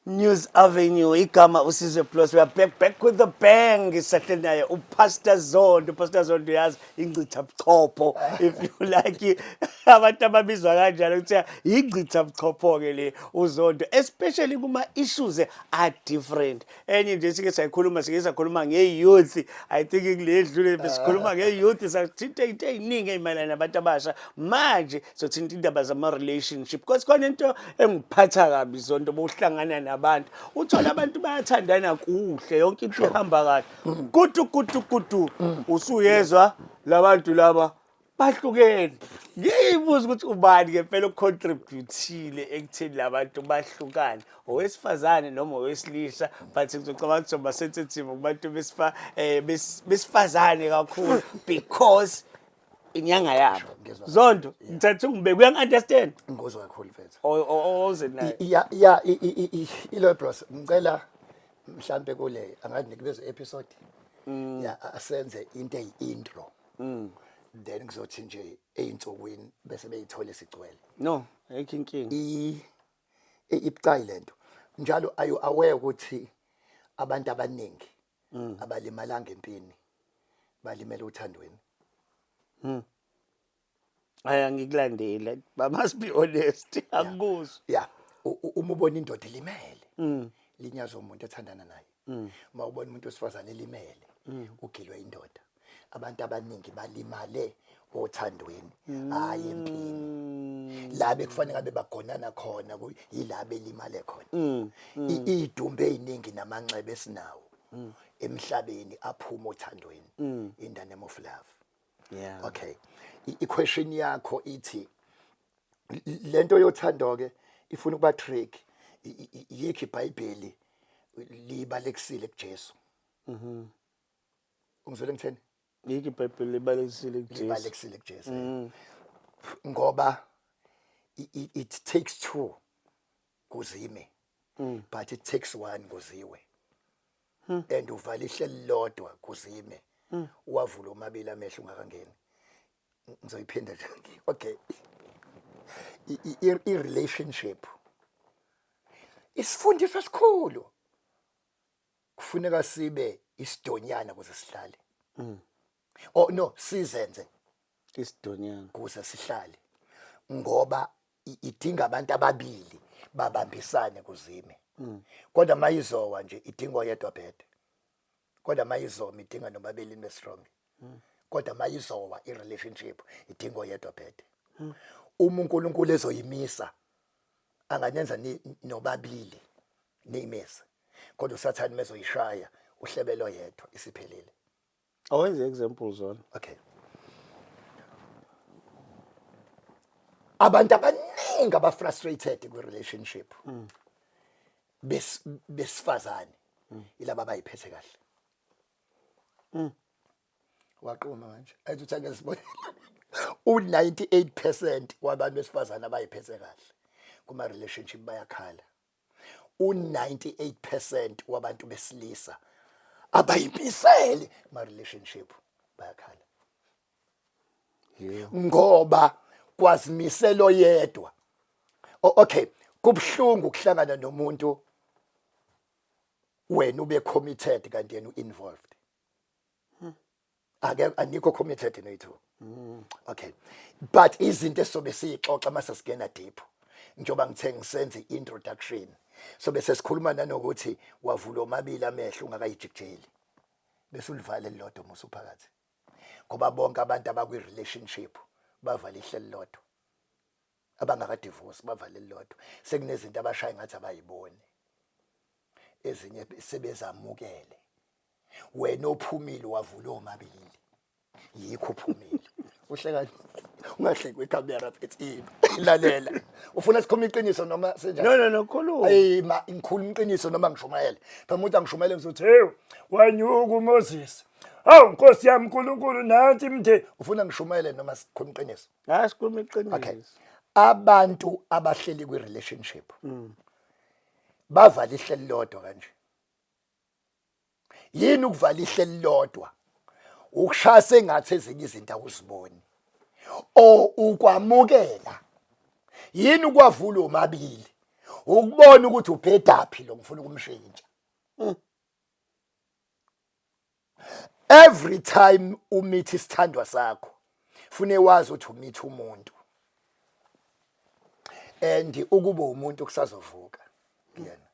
News Avenue, igama uSizwe Plus. We are back, back with the bang. Sisahleli naye uPastor Zondo. UPastor Zondo, yazi, ingcitha buchopho, if you like. Abantu ababizwa kanjalo kuthiwa ingcitha buchopho ke le uZondo, especially kuma issues are different. Enye nje sike sayikhuluma, sike sakhuluma nge-youth. I think kule edlule besikhuluma nge-youth, sathinta into ey'ningi ey'mayelana nabantu abasha. Manje sothinta indaba zama-relationship, because khona into engiphatha kabi, Zonto, bohlangana nabantu, uthola abantu bayathandana kuhle, yonke into ihamba kahle, kutu kutu kutu, usuyezwa labantu laba bahlukene. Ngiyibuza ukuthi ubani ngempela ocontributile ekutheni labantu bahlukane, owesifazane noma owesilisa? But ngizocabanga ukuthi soba sensitive kubantu besifazane kakhulu, because inyanga yabo. Ngizwa. Zondo, ngithatha ungibeke, uyangi-understand? Ngikuzwa kakhulu, mfethu. Oze naye. Ya, ilo bros, ngicela mhlambe kule angathi nikubeze episode ya, asenze into eyi-intro, then kuzothi nje ey'nsukwini bese beyithole sigcwele. No, ayikho inkinga. Ibucayi lento njalo. Are you aware ukuthi abantu abaningi abalimalanga empini, balimela uthandweni? Hayi, angikulandeli, but must be honest, angikuzwa. Ya, uma ubona indoda ilimele, linyazwa umuntu ethandana naye. Uma ubona umuntu wesifazane elimele, ugilwe indoda. Abantu abaningi balimale othandweni, hayi empini. La bekufanele ngabe bagonana khona, yila belimale khona. Iy'dumbe ey'ningi namanxeba esinawo emhlabeni aphuma othandweni, in the name of love. Okay, i-question yakho ithi lento yothando ke ifuna ukuba trick. Yikho iBhayibheli libalekisile kuJesu. Ungizwele ngitheni? Yikho iBhayibheli libalekisile kuJesu. Libalekisile kuJesu ngoba it takes two kuzime, but it takes one kuziwe, and uvala ihleli lodwa kuzime, uwavula omabili amehlo ungakangeni. Ngizoyiphinda nje, okay? I-relationship isifundiso esikhulu. Kufuneka sibe isidonyana ukuze sihlale, oh no, sizenze isidonyana kuze sihlale, ngoba idinga abantu ababili babambisane kuzime. Kodwa mayizowa nje idinga oyedwa bhede, kodwa mayizoma idinga nobabili nibe strong. Kodwa mayizowa i-relationship idinga oyedwa bhede. Uma uNkulunkulu ezoyimisa, anganenza nobabili niyimise, kodwa uSathane mezoyishaya, uhlebelo yedwa, isiphelile. Awenze example zona. Okay, abantu abaningi aba-frustrated kwi-relationship besifazane yilaba abayiphethe kahle. Waquma manje, ayithi uthanda sibonelo, u-98% wabantu besifazane abayiphethe kahle kuma-relationship bayakhala. U-98% wabantu besilisa abayimpisele kuma-relationship bayakhala, ngoba kwazimiselo yedwa. Okay, kubhlungu ukuhlangana nomuntu, wena ube committed kanti yena u-involved. Ake anikho committed noyi-two. Okay, but izinto esobe siyixoxa mase singena deep, njengoba ngithe ngisenze i-introduction, so bese sikhuluma nanokuthi wavula omabili amehlo ungakayijikijeli, bese ulivale elilodwa musu phakathi, ngoba bonke abantu abakwi-relationship bavala ihle elilodwa, abangakadivorce bavala elilodwa. Sekunezinto abashaya ngathi abayiboni, ezinye sebezamukele. Wena ophumile wavula omabili, yikho uphumile. Uhleka, ungahleki kwikhamera mfethu, lalela. Ufuna sikhuluma iqiniso noma senjani? No, khuluma. Hey ma, ngikhuluma iqiniso noma ngishumayele? Phela umuntu angishumayele, ngizothi, "Hey, wanyuka uMoses. Hawu Nkosi yami uNkulunkulu, nansi imthe." Ufuna ngishumayele noma sikhuluma iqiniso? Hayi, sikhuluma iqiniso. Okay, abantu abahleli kwi relationship bavala ihleli lodwa kanje. Yini ukuvala ihleli lodwa? Ukushaya sengathi ezinye izinto awuziboni o ukwamukela. Yini ukwavula omabili? Ukubona ukuthi ubhedaphi lo ngifuna ukumshintsha. Every time umithi isithandwa sakho, fune wazi ukuthi umithi umuntu. And ukuba umuntu kusazovuka kuyena.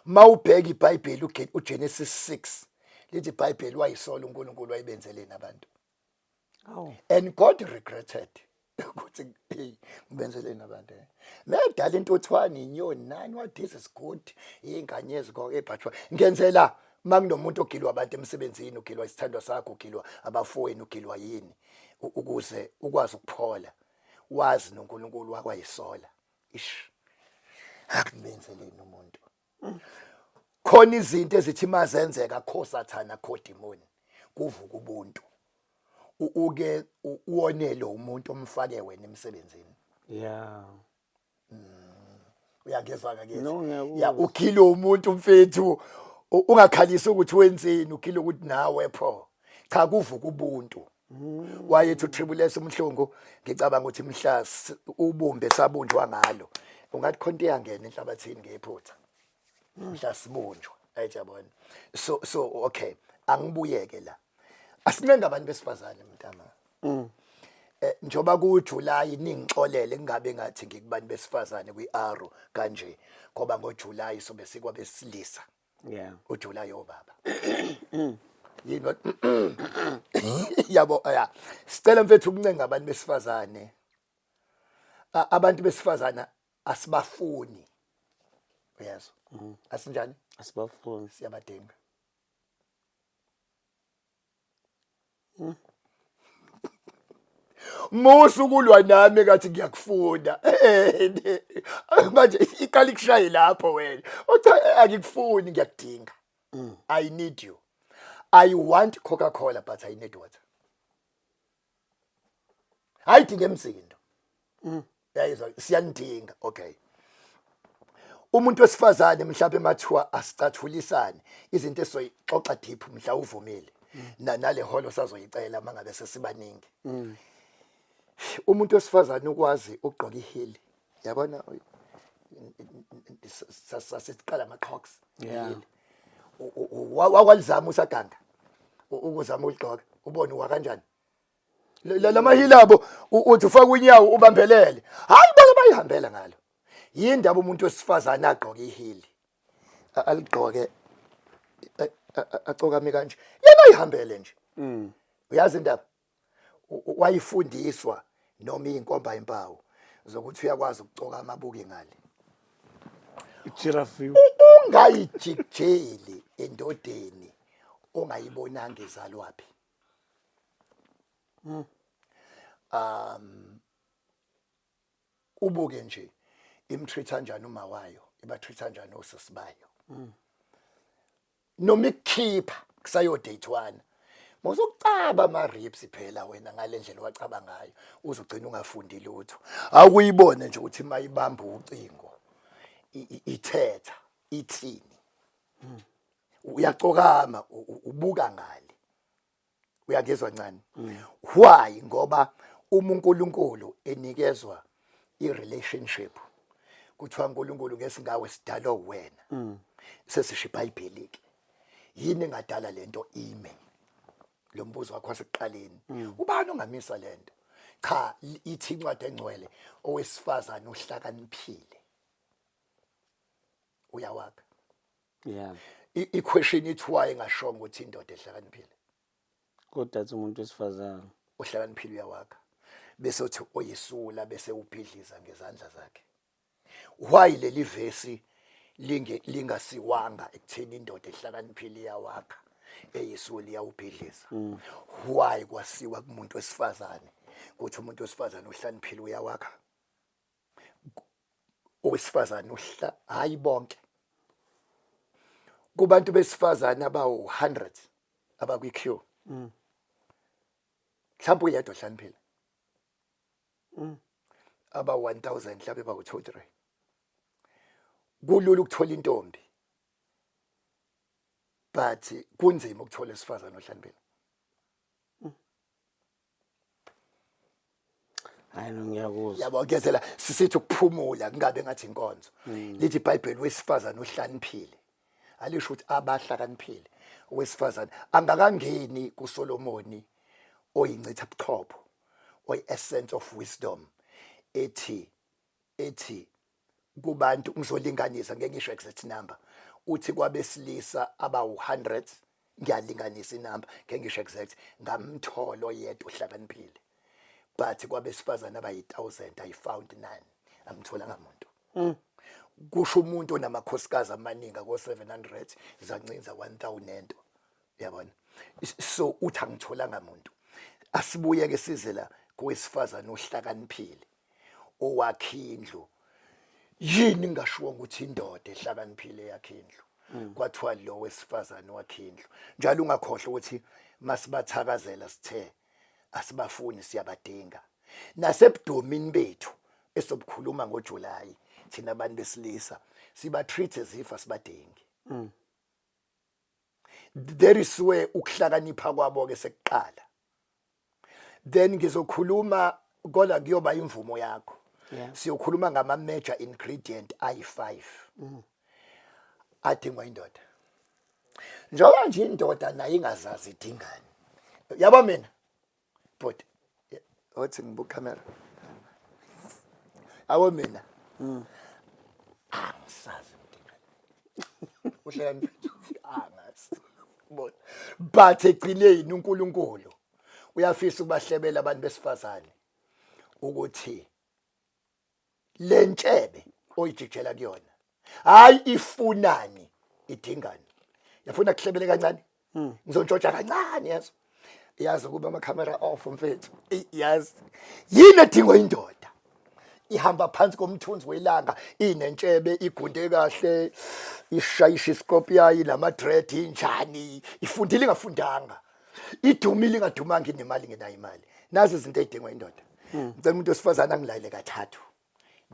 Mawubheka iBhayibheli uGenesis 6 lithi iBhayibheli wayisola uNkulunkulu wayibenzeleni abantu. And God regretted ukuthi hey ngibenzeleni abantu. Medala intuthwane inyoni nani what this is good inganyezi konke but ngenzela makunomuntu ogilwa abantu emsebenzini ugilwa isithandwa sakho ugilwa abafowenu ugilwa yini ukuze ukwazi ukuphola wazi noNkulunkulu wakwayisola. Ish. Akubenzeleni umuntu. Khona izinto ezithi mazenzeka kho sathana kho demon kuvuka ubuntu. Uke uwonele umuntu omfake wena emsebenzini. Yeah. Uyangizwa ke? No, ngiyakuzwa. Ya ukhile umuntu mfethu ungakhalisi ukuthi wenzeni ukhile ukuthi nawe pho. Cha kuvuka ubuntu. Wayethi uTriple S umhlungu ngicabanga ukuthi mhla ubumbe sabunjwa ngalo ungathi khona into eyangena enhlabathini ngephutha mhla sibunjwa ayithi yabona so okay angibuyeke la asincenga abantu besifazane mntama njoba ku July ningixolele kungabe ngathi ngikubantu besifazane kwi Arrow kanje ngoba ngo July sobe sikwabesilisa. Yeah. uJuly obaba yini yabo ya sicela mfethu ukuncenga abantu besifazane abantu besifazana asibafuni uyezwa asinjani asibafuni siyabadinga Musa ukulwa nami kathi ngiyakufuna. Manje iqala ikushaye lapho wena. Uthi angikufuni ngiyakudinga. I need you. I want Coca-Cola but I need water. Hayi dinga emsindo. Yayizwa siyanidinga. Okay. Umuntu wesifazane mhlawumbe mathiwa asicathulisane izinto esizoyixoxa deep mhla uvumile. Nale holo sazoyicela mangabe sesibaningi. Umuntu wesifazane ukwazi ukugqoka ihili. Yabona sasiqala ama Crocs. Yeah. Wakwalizama usaganga. Ukuzama ukugqoka ubone wa kanjani. Lamahili abo uthi ufaka unyawo ubambelele. Hayi bona bayihambela ngalo. Yindaba umuntu wesifazane agqoke ihili. Aligqoke acokame kanje. Yena ayihambele nje. Uyazi indaba? Wayifundiswa noma inkomba impawu zokuthi uyakwazi ukucoka amabuke ngale. Giraffe. Ungayijikijeli endodeni ongayibonanga izalwaphi. Ubuke nje imtreat kanjani uma wayo, ibatreat kanjani osisi bayo. Noma ikukhipha kusayo date one. Musukucaba ama ribs phela wena ngalendlela wacaba ngayo uzogcina ungafundi lutho. Awuyibone nje ukuthi mayibamba ucingo ithetha ithini. Uyacokama ubuka ngale. Uyangizwa ncane? Why? Ngoba uma uNkulunkulu enikezwa i-relationship kuthiwa uNkulunkulu ngesingawe sidalwa wena. Sesisho iBhayibheli ke. Yini engadala lento ime? Lo mbuzo wakho wasekuqaleni. Ubani ongamisa lento? Cha ithi incwadi engcwele owesifazane ohlakaniphile. Uyawakha. Yeah. I-question ithi why engashongo ukuthi indoda ehlakaniphile. Kodwa athi umuntu wesifazane ohlakaniphile uyawakha. Bese uthi oyisula bese ubhidliza ngezandla zakhe. Why leli vesi linge lingasiwanga ekutheni indoda ehlakaniphile iyawakha eyisula iyawubhidliza. Why kwasiwa kumuntu wesifazane kuthi umuntu wesifazane ohlakaniphile uyawakha? Owesifazane uhla hayi bonke. Kubantu besifazane abawu 100 abakwi queue. Mhlawumbe uyedwa ohlakaniphile. Aba 1000 mhlawumbe bawu 2 3. Kulula ukuthola intombi. But kunzima ukuthola esifazane ohlakaniphile. Hayi no, ngiyakuzwa. Yabo, kuyenzela sisithi ukuphumula kungabe ngathi inkonzo. Lithi iBhayibheli wesifazane ohlaniphile, alisho ukuthi abahlakaniphile, owesifazane angakangeni kuSolomoni oyincitha buchopho, oyi-essence of wisdom, ethi kubantu, ngizolinganisa, ngeke ngisho exact number, uthi kwabesilisa abawu-100, ngiyalinganisa inamba, ngeke ngisho exact, ngamthola oyedwa ohlakaniphile, but kwabesifazane abayi-1000 I found none, angitholanga muntu. Kusho umuntu onamakhosikazi amaningi ako-700 zancinza 1000 nento, yabona. So uthi angitholanga muntu. Asibuye ke size la kowesifazane ohlakaniphile owakha indlu. Yini ngingashiwo ukuthi indoda ehlakaniphile yakhe indlu? Kwathiwa lo wesifazane wakhe indlu. Njalo ungakhohlwa ukuthi masibathakazela sithe asibafuni, siyabadinga nasebudumini bethu esobukhuluma ngoJuly. Thina abantu besilisa siba treat as if asibadingi. There is where ukuhlakanipha kwabo ke sekuqala. Then ngizokhuluma, kodwa kuyoba imvumo yakho, siyokhuluma ngama major ingredient ayi5 adingwa indoda, njengoba nje indoda nayo ingazazi idingani. Yabo, mina but othi ngibuka camera, yabo, mina angisazi ngidingani, uhlakaniphile angazi bona, but egcineni uNkulunkulu uyafisa ukubahlebela abantu besifazane ukuthi lentshebe oyijijela kuyona hayi ifunani, idingani. Yafuna kuhlebele kancane, ngizontshotsha kancane, yazi yazi ukuba ama-camera off, mfethu. Eyi, yazi yini edingwa indoda? Ihamba phansi komthunzi welanga, inentshebe, igunde kahle, ishayisha isikophi yayo, inama-dread, injani, ifundile, ingafundanga, idumile, ingadumanga, inemali, ingenayo imali. Nazi izinto ey'dingwa indoda. Ngicela umuntu wesifazane angilayele kathathu.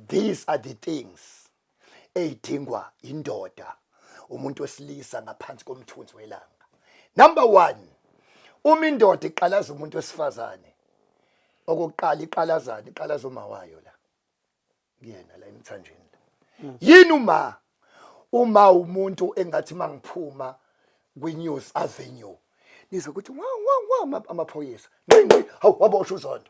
These are the things ey'dingwa indoda, umuntu wesilisa ngaphansi komthunzi welanga. Number one, uma indoda iqalaza umuntu wesifazane, okokuqala iqalazana, iqalaza uma wayo la kuyena la emthanjeni la. Yini uma umuntu engathi mangiphuma kwi-News Avenue nizwe ukuthi wa wa wa amaphoyisa, ngqi ngqi, hawu, waboshwa uZondo,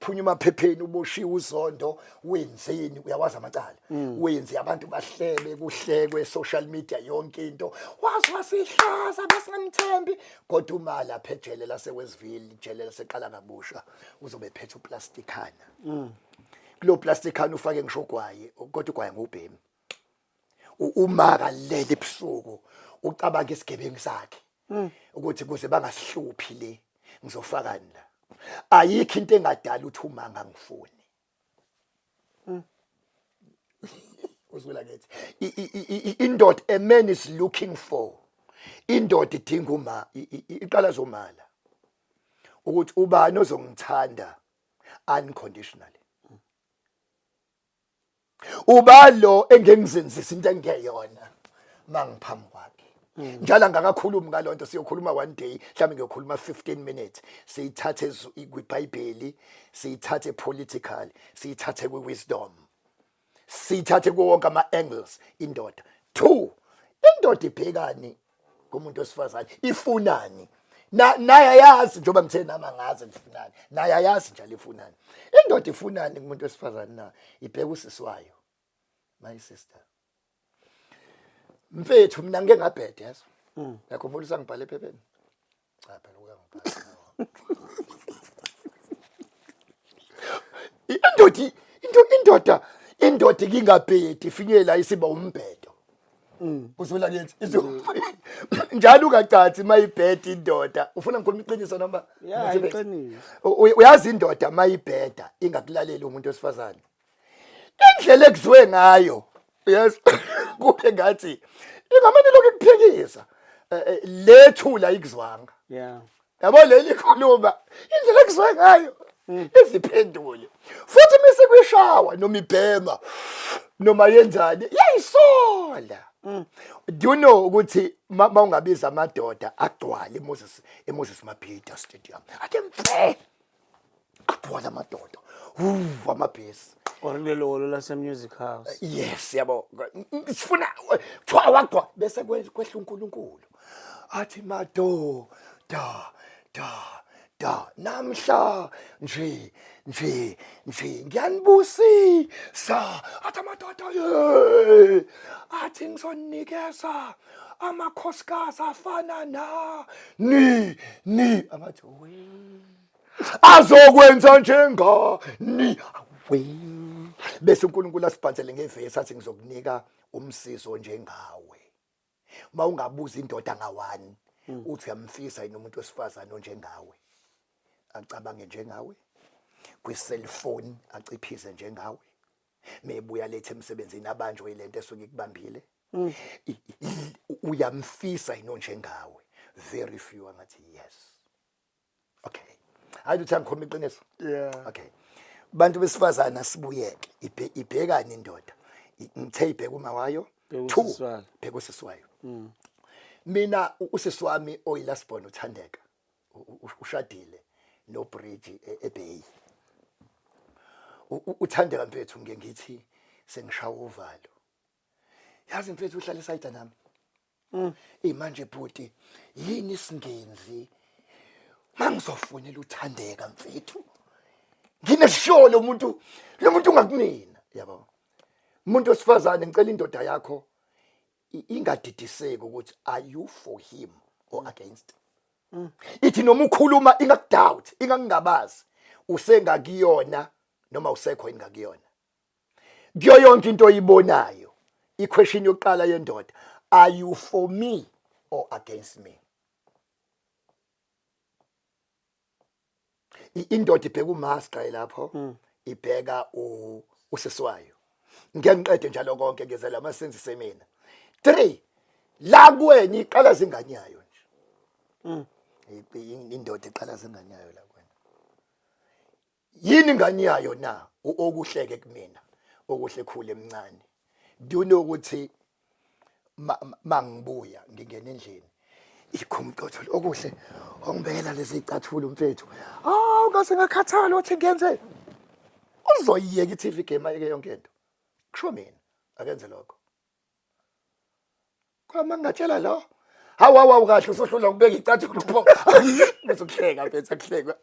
phunya emaphepheni, uboshiwe uZondo, wenzeni, uyawazi amacala, wenze abantu bahlebe, kuhlekwe social media yonke into, wazi wasihlaza, besingamthembi. Kodwa uma lapha ejele lase-Westville, ijele laseqala kabusha, uzobe phethe uplasticana. Kulo plasticana ufake ngisho ugwayi, kodwa ugwayi ngubhemi. Uma kalele ebusuku ucabanga isigebengu sakhe ukuthi kuze bangasihluphi le ngizofakani la. Ayikho into engadala ukuthi uma ngangifuni. Uzwela ngithi indoda, a man is looking for, indoda idinga uma iqala zomala ukuthi ubani ozongithanda unconditionally, uba lo engengizenzisa into engeyona mangiphambi kwakhe. Njalo angakakhulumi ngalonto, siyokhuluma one day, mhlawumbe ngiyokhuluma 15 minutes, siyithathe kwiBhayibheli, siyithathe political, siyithathe kwi-wisdom, siyithathe kuwo wonke ama-angles. Indoda two, indoda ibhekani kumuntu wesifazane, ifunani? Na naye ayazi, njengoba ngithe nami angazi ngifunani, naye ayazi njalo ifunani. Indoda ifunani kumuntu wesifazane na? Ibheka usisi wayo, my sister. Mfethu, mina ngike ngabheda, yazi, ngiyakhumbula usangibhala ephepheni. Cha phela, uyangibhala indoda, into indoda ingabhedi, ifinyela isiba umbhedo. Uzwela ngithi njalo ungacathi mayibheda indoda. Ufuna ngikhuluma iqiniso noma? Ya, iqiniso. Uyazi indoda mayibheda ingakulaleli umuntu wesifazane, indlela ekuzwe ngayo, yes, kube ngathi ingamane lokhu ikuphikisa. Lethula ikuzwanga. Yabo, leli khuluma indlela ekuzwe ngayo, iziphendule futhi mise kwishawa noma ibhema noma yenzani, yayisola. Do you know ukuthi ma ungabiza amadoda agcwale eMoses Mabhida Stadium, athe mfe, agcwala amadoda. Hu amabhesi. Or kulelo holo lase Music House. Yes, yabo. Sifuna kuthiwa awagcwa bese kwehla uNkulunkulu. Athi mado da da da namhla nje nje nje ngiyanibusisa athi amadoda ye athi ngizonikeza amakhosikazi afana na ni ni angathi we azokwenza njengani we bese uNkulunkulu asibhansele ngevesi athi ngizokunika umsizo njengawe. Uma ungabuza indoda ngawani uthi uyamfisa yini umuntu wesifazane onjengawe, acabange njengawe, kwi-cellphone aciphize njengawe, mebuya lethe emsebenzini abanjwe yilento esuke ikubambile. Uyamfisa yini onjengawe? Very few angathi yes. Okay, hayi uthi angikhuluma iqiniso. Okay, bantu besifazana sibuyeke ibhekani indoda. Ngithe ibheka uma wayo. Bheka Two, usisi wayo. Bheka usisi wayo. Mina usisi wami oyi-last born uthandeka ushadile no bridge eBay. Uthandeka mfethu, ngike ngithi sengishaya uvalo, yazi mfethu, uhlala esayida nami. Manje bhuti, yini singenzi mangizofonela uthandeka mfethu, ngineshow lo muntu ungakumina, yabo. Umuntu wesifazane, ngicela indoda yakho ingadidiseki ukuthi are you for him or against. Ithi noma ukhuluma ingakudoubt, ingakungabazi usengakuyona noma usekho ingakuyona kuyo yonke into oyibonayo. I-question yokuqala yendoda, are you for me or against me? Indoda ibheka umaster lapho, ibheka usisi wayo. Ngeke ngiqede njalo konke, ngeze la masenzise mina 3 la kuwena iqala zingane yayo nje. Indoda iqala zingane yayo la kuwena. Yini ingane yayo na? Okuhleke kumina, okuhle khulu emncane, do you know ukuthi mangibuya ngingena endlini ikhumqotho okuhle ongibekela lezi icathulo mfethu, awu ngase ngakhathala, uthi ngenze uzoyiyeka i-TV game, ayeke yonke into. Kusho mina akenze lokho kwama ngingatshela lo, hawu hawu hawu, kahle usohlula ukubeka icathulo pho, bese kuhleka mfethu, akuhlekwa.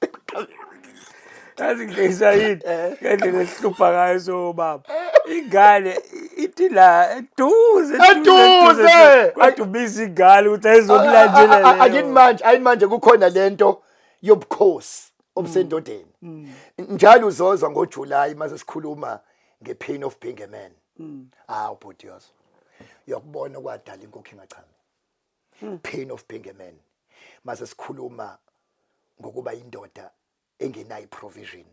Yazi ngihlekisa yini? Ngendlela esihlupha ngayo sobaba. Ingane ithi la eduze. Eduze! Kodwa ubiza ingane ukuthi ayizokulandela leyo. Akini manje, ayini manje kukhona lento yobukhosi obusendodeni. Njalo uzozwa ngoJuly mase sikhuluma ngepain of being a man. Ah, ubhuti yozo. Uyakubona kwadala inkukhu ingachami. Pain of being a man. Mase sikhuluma ngokuba indoda engenayo provision.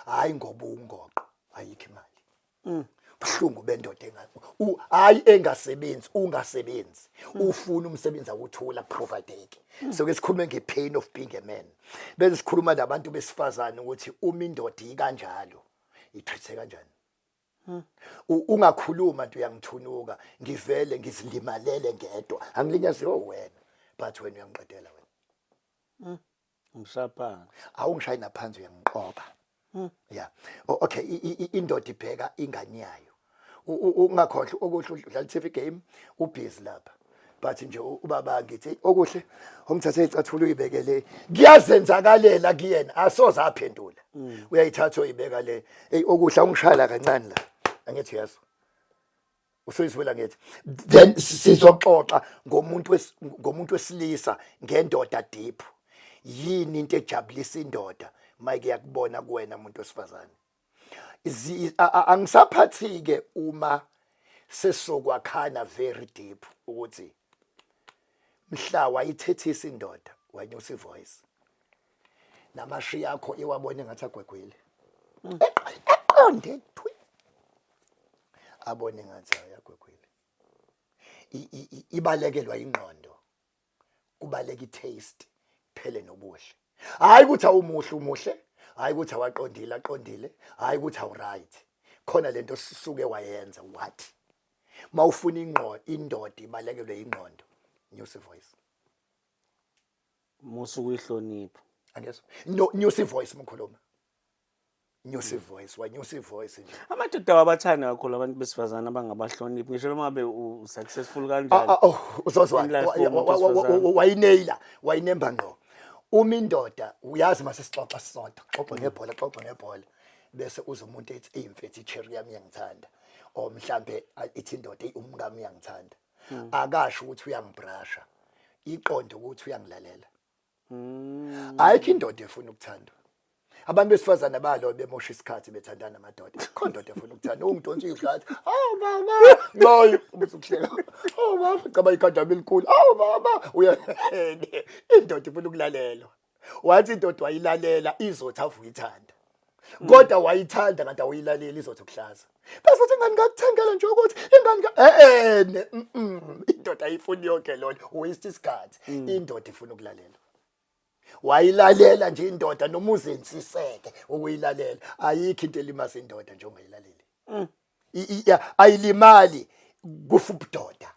Hayi ngoba ungoqo, ayikho imali. Buhlungu bendoda enga hayi engasebenzi, ungasebenzi, ufuna umsebenzi awuthula provideke. So ke sikhulume nge-pain of being a man, bese sikhuluma nabantu besifazane ukuthi uma indoda ikanjalo itreat kanjani. Ungakhuluma nto uyangithunuka, ngivele ngizilimalele ngedwa, angilinyaziwe wena, but wena uyangiqedela wena. Ngishapha. Awungishayi naphansi, uyangiqoba ya. Okay, indoda ibheka ingane yayo. Ungakhohlwa okuhle udlala i-TV game, ubusy lapha, but nje ubaba ngithi, "Hey, okuhle ongithathe icathulo uyibekele," kuyazenzakalela kuyena, asoze aphendula, uyayithatha uyibeka le. Hey okuhle, awungishayela kancane la, angithi yazo usuyizwela ngithi. Then sizoxoxa ngomuntu wesilisa, ngendoda deep. Yini into ejabulisa indoda mayike yakubona kuwena umuntu wesifazane? Angisaphathi ke uma sesokwakhana very deep ukuthi mhla wayithethisa indoda, wanyusa ivoice namashiya akho, iwabone ngathi agwegwile, eqonde thwi, abone ngathi ayagwegwile. Ibalekelwa ingqondo, kubaleka itaste, phele nobuhle. Hayi ukuthi awumuhle, umuhle, hayi ukuthi awaqondile, aqondile, hayi ukuthi awuright, khona lento sisuke wayenza. What mawufuna ingqondo, indoda ibalekelwe ingqondo, nyusa voice. Musu kuyihlonipha. Angezwa no, nyusa ivoice mkhuluma. Nyusa ivoice, wanyusa ivoice nje. Amadoda awabathandi kakhulu abantu besifazane abangabahloniphi, ngisho noma ngabe u-successful kanjani. Ah, ah, oh, uzozwa In life kuwumuntu wesifazane. wayineyila, wayinemba ngqo. Uma indoda uyazi mase sixoxa sisodwa, xoxa ngebhola, xoxa ngebhola, bese uze umuntu ethi eyi mfethu icherry yami iyangithanda, or mhlambe ithi indoda eyi umkami uyangithanda, akasho ukuthi uyangibrasha, iqonde ukuthi uyangilalela. Ayikho indoda efuna ukuthandwa. Abantu besifazane balo bemosha isikhathi bethandana namadoda. Khona indoda efuna ukuthanda, ungidonsa ihlathi. Awu mama, loyo ubusukuhleka. Oh mama, caba ikhanda lami elikhulu. Awu mama, uya indoda ifuna ukulalelwa. Wathi indoda wayilalela izothi avuka ithanda. Kodwa wayithanda kanti awuyilaleli izothi ukuhlaza. Bese uthi ingane ngakuthengela nje ukuthi ingane eh eh indoda ayifuni yonke lona, waste isikhathi. Indoda ifuna ukulalela. Wayilalela nje indoda noma uzensiseke ukuyilalela. Ayikho into elimaza indoda nje ongayilaleli. Ayilimali kufa ubudoda.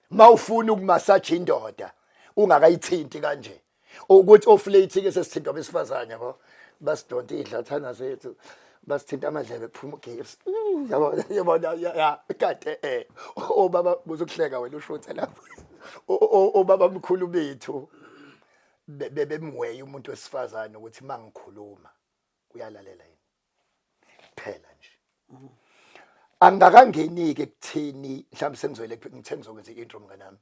Mawufuna ukumasaja indoda ungakayithinti kanje. Ukuthi off late ke sesithintwa besifazane yabo. Basidonta idlathana zethu. Basithinta amadlebe kuphuma ugesi. Yabo yabona ya kade eh obaba buzokuhleka wena ushuthe lapho. Obaba mkhulu bethu bebemweya umuntu wesifazane ukuthi mangikhuluma uyalalela yini. Kuphela nje. Angikangeni-ke ekutheni mhlawumbe sengizoyele ngithe ngizokwenza i-intro mnganami.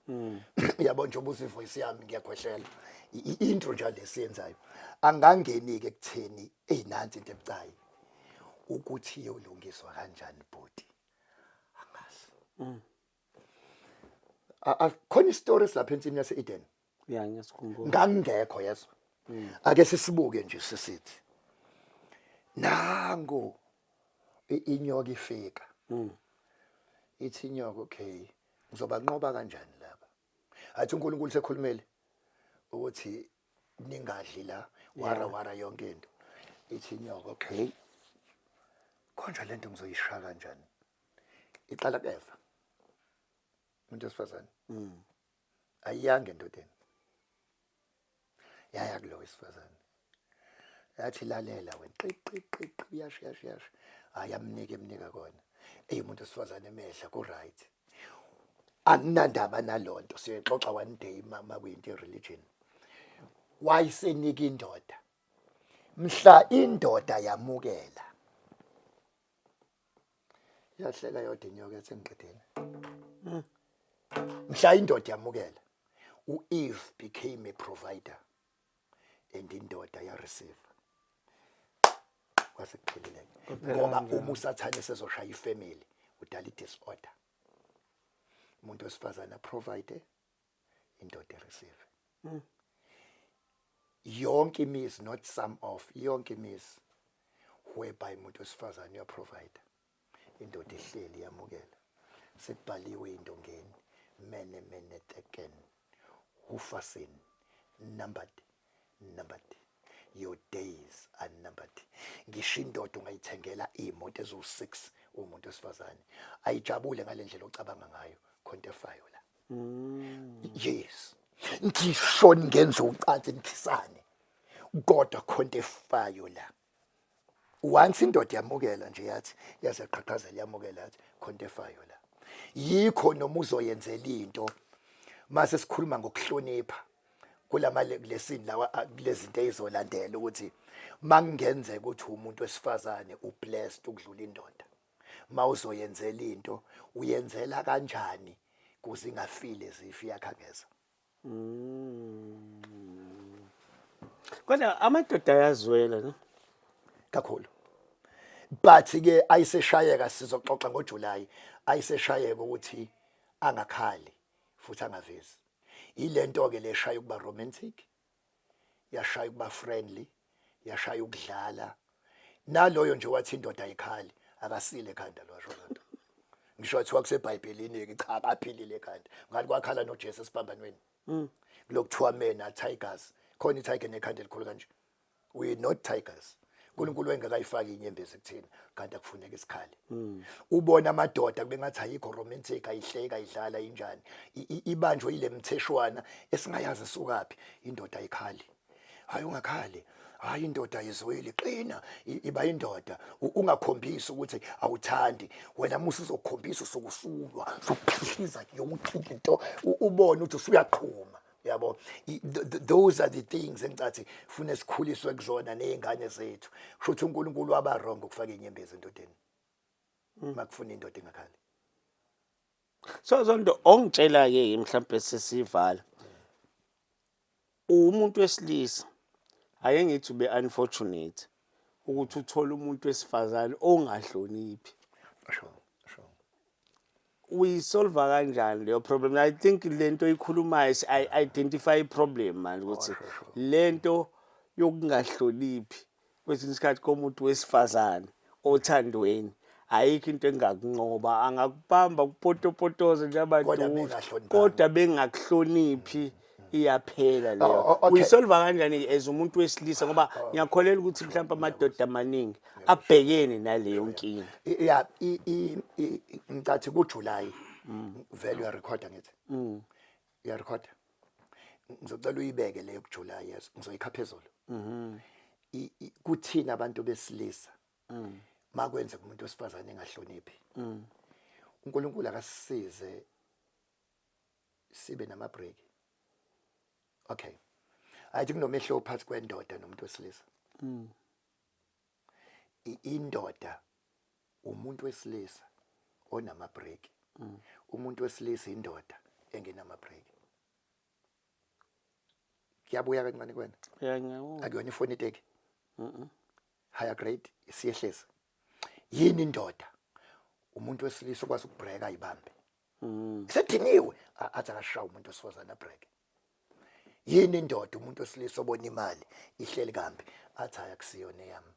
Uyabo nje ubuza ivoice yami ngiyakhwehlela. I-intro nje lesiyenzayo. Angangeni-ke ekutheni eyi nansi into ebucayi. Ukuthi iyolungiswa kanjani bhuti. Angazi. Khona isitori esilapha ensimini yase-Eden. Ya ngiyasikhumbula. Ngangingekho yezwa. Ake sisibuke nje sisithi. Nangu inyoka ifika. Ithi inyoka okay, ngizobanqoba kanjani laba? Athi uNkulunkulu sekhulumele ukuthi ningadli la wara wara yonke into. Ithi inyoka okay. Konje lento ngizoyishaya kanjani? Iqala kuEva. Umuntu wesifazane. Ayiyanga endodeni. Yaya kulo wesifazane. Yathi lalela wena qi qi qi qi yasho yasho yasho. Hayi amnike emnika kona. Eyi umuntu wesifazane emehla ku right. Anginandaba nalonto siyoxoxa one day mama kuyinto religion. Wayisenika indoda. Mhla indoda yamukela. Yahleka yodwa inyoka yathi ngiqedile. Mhla indoda yamukela uEve became a provider and indoda ya receive. Kwase kuphelile. Ngoba uma usathane sezoshaya ifamily udala i-disorder. Umuntu wesifazane provide indoda receive. Yonke imizi, not some of, yonke imizi whereby umuntu wesifazane uya provide indoda ihleli yamukela. Sekubhaliwe indongeni mene mene teken hufasin numbered numbered your days are numbered. Ngisho indoda ungayithengela imoto eziwu6 umuntu wesifazane ayijabule ngalendlela ocabanga ngayo, khonto efayo la. Yes, ngisho ningenza ucansi nikhisane kodwa khonto efayo la. Once indoda yamukela nje yathi yaze yaqhaqhazela yamukela yathi khonto efayo la. Yikho noma uzoyenzela into mase sikhuluma ngokuhlonipha kulama lesini lawa kulezinto ezizolandela ukuthi makungenzeka ukuthi umuntu wesifazane ublessed ukudlula indoda, mawuzoyenzela into uyenzela kanjani kuze ingafile zifi yakhangeza. Kodwa amadoda ayazwela no? Kakhulu. But ke ayiseshayeka, sizoxoxa ngoJuly, ayiseshayeka ukuthi angakhali futhi angavezi. Ilento ke leshaya ukuba romantic, yashaya ukuba friendly, yashaya ukudlala. Naloyo nje wathi indoda ayikhali akasile ekhanda lwasho lonto. Ngisho wathiwa kuseBhayibhelini ke, cha akaphilile ekhanda. Ngathi kwakhala noJesu esiphambanweni. Kulokuthiwa mena tigers, khona itiger nekhanda elikhulu kanje. We not tigers. uNkulunkulu wengekayifaki inyembezi kuthina kanti akufuneka isikhali. Ubona amadoda kube ngathi ayikho romantic, ayihleka, ayidlala injani. Ibanjwe ile mtheshwana esingayazi isukaphi. Indoda ayikhali. Hayi ungakhali. Hayi, indoda ayizweli, qina, iba indoda. Ungakhombisi ukuthi awuthandi wena. Musa uzokhombisa usukusulwa, usuphihliza yonke into, ubone ukuthi usuyaqhuma, yabo. Those are the things engicathi fune sikhuliswe kuzona nezingane zethu. Kusho ukuthi uNkulunkulu waba wrong ukufaka inyembezi endodeni makufuna indoda ingakhali. So Zondo, ongitshela ke mhlawumbe sesivala, umuntu wesilisa, ake ngithi ube unfortunate ukuthi uthole umuntu wesifazane ongahloniphi, sure uyisolva kanjani leyo problem? I think lento oyikhulumayo i identify i-problem manje ukuthi lento yokungahloniphi kwesinye isikhathi komuntu wesifazane othandweni, ayikho into engakunqoba, angakubamba kupotopotoze Kodwa njengabantu, bengahloniphanga. Kodwa bengakuhloniphi, iyaphela leyo. Oh, okay. Uyisolva kanjani as umuntu wesilisa? Ngoba ngiyakholelwa ukuthi mhlawumbe amadoda amaningi abhekene naleyo nkinga. Ya, ngicathi kuJuly vele uyarekhoda, ngithi uyarekhoda, ngizocela uyibeke leyo kuJuly. Yes, ngizoyikha phezulu. Kuthina abantu besilisa, makwenzeka umuntu wesifazane engahloniphi, uNkulunkulu akasisize sibe nama break. Okay, ayithi kunomehlo phakathi kwendoda nomuntu wesilisa. Indoda umuntu wesilisa onama break, umuntu wesilisa indoda engenama break. Kuyabuya kancane kwena. Ya, ngiyabona. Akuyona ifoni iteki higher grade, isiyehlezi. Yini indoda? Umuntu wesilisa okwazi ukubreaka, ayibambe sediniwe, athi akashawa umuntu wesifazane, abreak. Yini indoda? Umuntu wesilisa obona imali ihleli kambi, athi hayi, akusiyona eyami.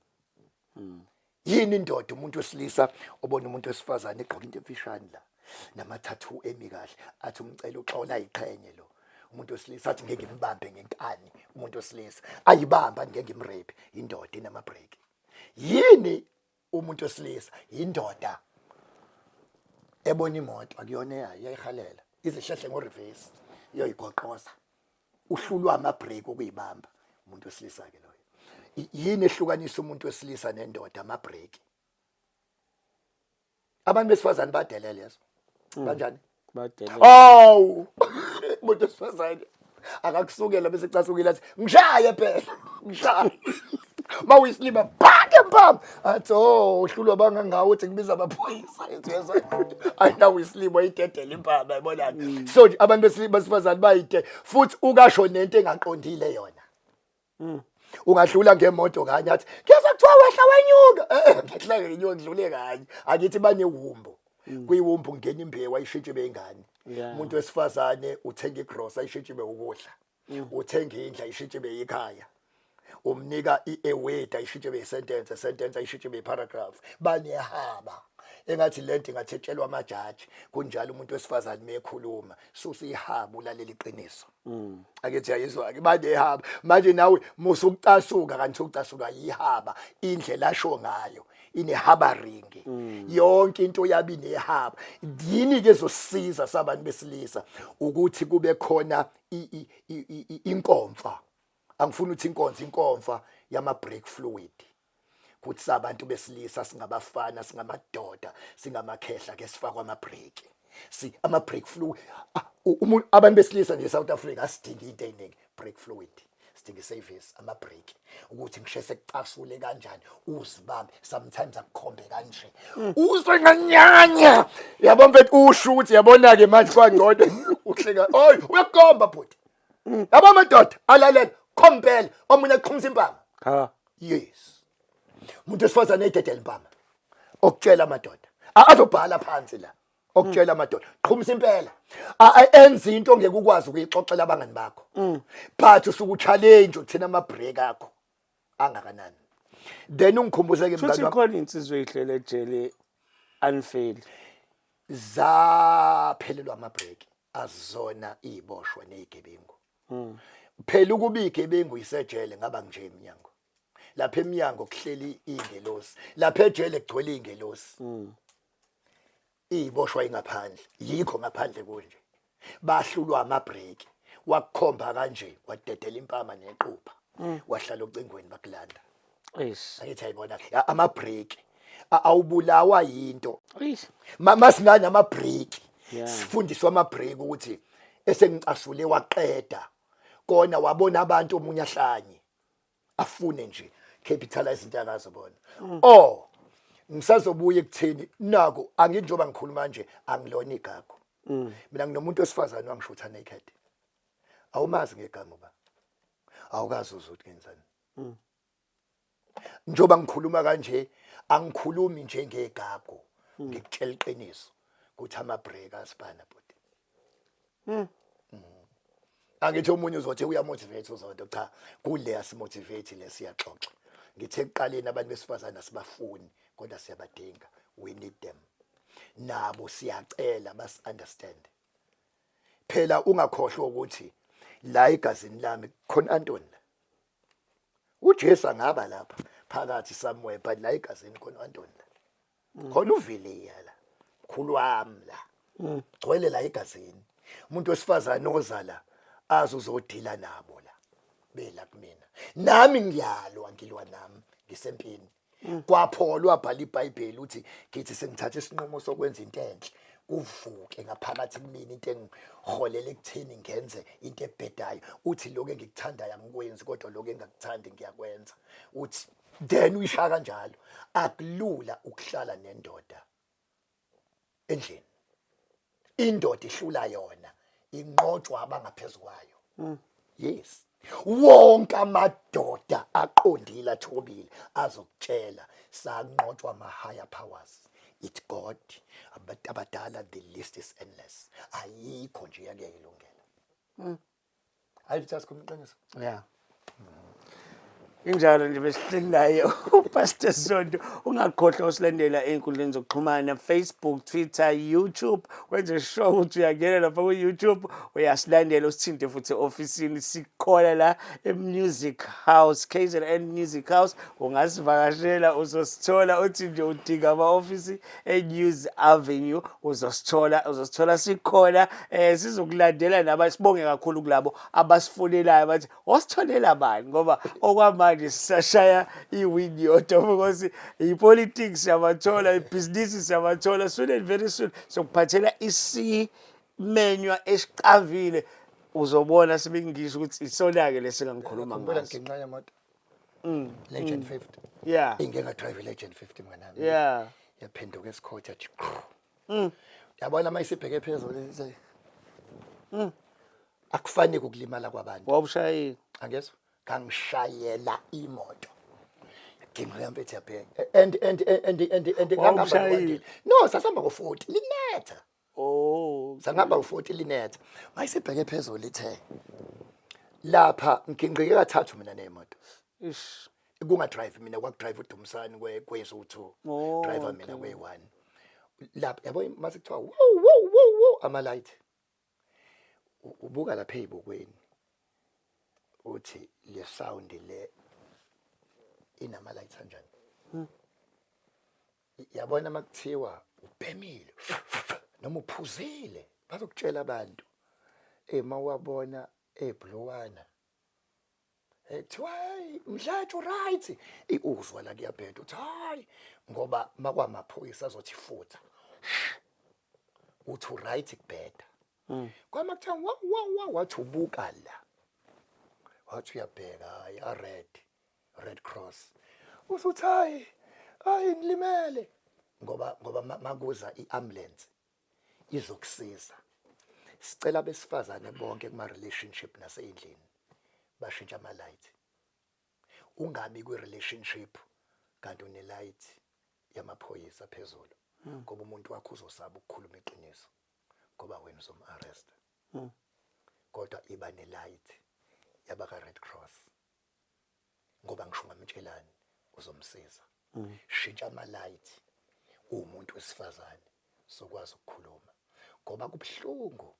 Yini indoda? Umuntu wesilisa obona umuntu wesifazane egqoka into emfishane la nama-tattoo emi kahle, athi umcela uxola, ayiqhenye lo. Umuntu wesilisa athi ngeke ngimbambe ngenkani, umuntu wesilisa ayibamba, ngeke ngimrape. Indoda inama-break. Yini umuntu wesilisa? Indoda ebona imoto akuyona eyayo, iyayihalela, izihlehle ngo-reverse, iyoyigoqoza. Uhlulwa ama-break okuyibamba umuntu wesilisa ke loyo. Yini ehlukanisa umuntu wesilisa nendoda? Ama-break. Abantu besifazane badelele, yezo kanjani? Badelele. Awu, umuntu wesifazane akakusukela bese ecasukile, athi ngishaye phela, ngishaye. Mawisilima phake mpam, athi oh, uhlulwa bangangawo, uthi ngibiza amaphoyisa. Ethi yezwa, ayinawo isilimo, ayidedela impama, yabonani. So nje abantu besifazane bayide futhi ukasho nento engaqondile yona. Ungadlula ngemoto kanye, athi ngiyeza, kuthiwa wehla wenyuka. Ngehla ngenyuka, ngidlule kanye. Akithi banewumbo, kuyiwumbu kungena imbewu, ayishintshe beyingane. Umuntu wesifazane uthenga igrosa, ayishintshe ibe ukudla. Uthenga indlu, ayishintshe ibe ikhaya. Umnika i-word, ayishintshe ibe i-sentence, sentence ayishintshe ibe i-paragraph. Banehaba engathi lento ingathetshelwa amajaji. Kunjalo, umuntu wesifazane mekhuluma, susa ihaba, ulalela iqiniso. Akethi yayizwa-ke, banehaba. Manje nawe musa ukucasuka, kanti ukucasuka yihaba. Indlela asho ngayo inehabaringi, yonke into yabi nehaba. Yini-ke ezosiza sabantu besilisa? Ukuthi kube khona inkomfa, angifuni ukuthi inkonzo, inkomfa yama-brake fluid, kuthi sabantu besilisa, singabafana, singamadoda, singamakhehla ke, sifakwa ama-brake, si ama-brake fluid. Abantu besilisa nje e-South Africa asidingi into ey'ningi, brake fluid sidinga, i-service, ama-brake, ukuthi ngishese kucasule kanjani, uzibambe. Sometimes akukhombe kanje, uzwe nganyanya, yabo mfethu, usho ukuthi yabona-ke manje kwangcono uhleka. Oy, uyakukhomba bhuti, yabo, amadoda alalela, khompela omunye aqhumisa impama. Ha. Yes, umuntu wesifazane ededela impama, okutshela amadoda azobhala phansi la, okutshela amadoda, qhumisa impela. Enza into ongeke ukwazi ukuyixoxela abangani bakho, but usuke uchallenge uthina ama-break akho angakanani. Then ungikhumbuze-ke, Futhi mngani wami. Khona insizwa eyihlele ejele unfairly. Zaphelelwa ama-break, azona iziboshwa nezigebengu. Phela ukuba igebengu isejele, ngaba nje eminyango, lapha eminyango kuhleli ingelosi, lapha ejele kugcwele ingelosi, iziboshwa ingaphandle. Yikho ngaphandle kunje, bahlulwa ama-break. Wakukhomba kanje, wadedela impama nequpha. Wahlala ocingweni bakulanda. Eish. Angithi ayibona ama break. Awubulawa yinto. Eish. Masingane ama break. Sifundiswa ama break ukuthi esengicasule waqeda. Kona wabona abantu omunye ahlanye. Afune nje capitalize into akazobona. Oh ngisazobuya ekutheni nako anginjoba ngikhuluma nje angilona igagu. Mina nginomuntu wesifazane wangishutha naked. Awumazi ngegama ba. Awukazi uzothi ngenzani. Njengoba ngikhuluma kanje angikhulumi nje ngegagu. Ngikutshela iqiniso ukuthi ama break asibana bhuti. Angithi omunye uzothi uyamotivate uzonto cha kule asimotivate lesiyaxoxa. Ngithe ekuqaleni abantu besifazane asibafuni kodwa siyabadinga. We need them. Nabo siyacela bas understand. Phela ungakhohlwa ukuthi la egazini lami khona Antoni la. uJesu angaba lapha phakathi somewhere but la egazini khona uAntoni la. Khona uViliya la. Mkhulu wami la. Gcwele la egazini. Umuntu wesifazane oza la azi uzodila nabo la. Bela kumina. Nami ngiyalwa ngilwa nami ngisempini. Kwapholwa wabhala iBhayibheli uthi ngithi sengithatha isinqumo sokwenza into enhle kuvuke ngaphakathi kumina into engiholela ekutheni ngenze into ebhedayo uthi lokho engikuthandayo angikwenzi kodwa lokho engakuthandi ngiyakwenza uthi then uyishaya kanjalo akulula ukuhlala nendoda endlini indoda ihlula yona inqotshwa abangaphezu kwayo yes wonke amadoda aqondile athobile azokutshela sanqotshwa ama higher powers it god abantu abadala the list is endless ayikho nje yake ilungela hayi ukuthi asikhuluma iqiniso. Yeah, injalo nje besihleli naye uPastor Sonto. Ungakhohlwa usilandela ey'nkundleni zokuxhumana, Facebook, Twitter, YouTube. Wenze sure ukuthi uyangena lapha ku-YouTube uyasilandela, usithinte futhi e-ofisini. Sikhona la e-Music House, KZN Music House. Ungasivakashela uzosithola, uthi nje udinga ama-ofisi e-News Avenue uzosithola, uzosithola sikhona. Sizokulandela naba. Sibonge kakhulu kulabo abasifonelayo bathi ositholela bani, ngoba okwamanje sisashaya i-win yodwa because i-politics siyabathola, ibhizinisi siyabathola. Soon and very soon sokuphathela isimenywa esiqavile, uzobona sibe ngisho ukuthi isona-ke lesingangikhuluma Khumbula ngaso. ngenxa yemoto Legend 50. Ingeke ngadrive Legend 50 mnganami. Yaphenduka esikhotha yathi qhu. Yabona uma isibheke phezulu ithi akufanele ukulimala kwabantu. Wawushayile? Angezwa ngangishayela imoto ginqa yamfethu yabheka and ngangihamba Wawushayile? noWandile. No, sasihamba ngo-40 linetha. Oh. Sangihamba ngo-40 linetha mayisibheke phezulu ithe lapha nginqike kathathu mina nemoto. Ish. Kungadrive mina, kwakudrive uDumsani kwezu-2. Driver mina kwe-1 lapha yabo mase kuthiwa wo wo wo wo ama-light. Ubuka lapha ey'bukweni uthi le sound le inama-lights anjani. Yabona makuthiwa ubhemile noma uphuzile bazokutshela abantu mawabona ebluwana kuthiwa hey mdlethu right iuzwa la kuyabheda uthi hayi ngoba makwamaphoyisa azothi futha uthi right kubheda kwama kuthiwa wa wa wa wathi ubuka la wathi uyabheka hayi a red red cross usuthi hayi hayi ngilimele ngoba makuza iambulance izokusiza. Sicela abesifazane bonke kuma relationship nasendlini bashintsha ama light. Ungabi kwi relationship kanti une light yamaphoyisa phezulu ngoba umuntu wakho uzosaba ukukhuluma iqiniso ngoba wena uzom-arrest. Kodwa iba ne light yabaka Red Cross ngoba ngisho ungamtshelani uzomsiza. Shintsha ama light umuntu wesifazane sokwazi ukukhuluma ngoba kubuhlungu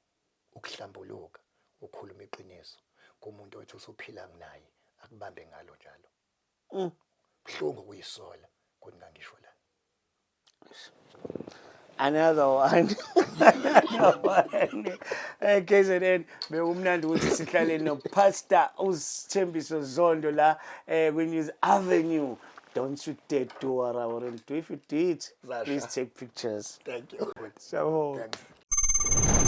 ukuhlambuluka ukhuluma iqiniso kumuntu othi usuphila naye akubambe ngalo njalo. Buhlungu kuyisola ukuthi ngangisho la. Another one. Another one. KZN bekumnandi ukuthi sihlale no Pastor uSithembiso Zondo la kwi News Avenue. Don't you dare do what I wouldn't do. If you did, Zasha. please take pictures. Thank you. So Thanks.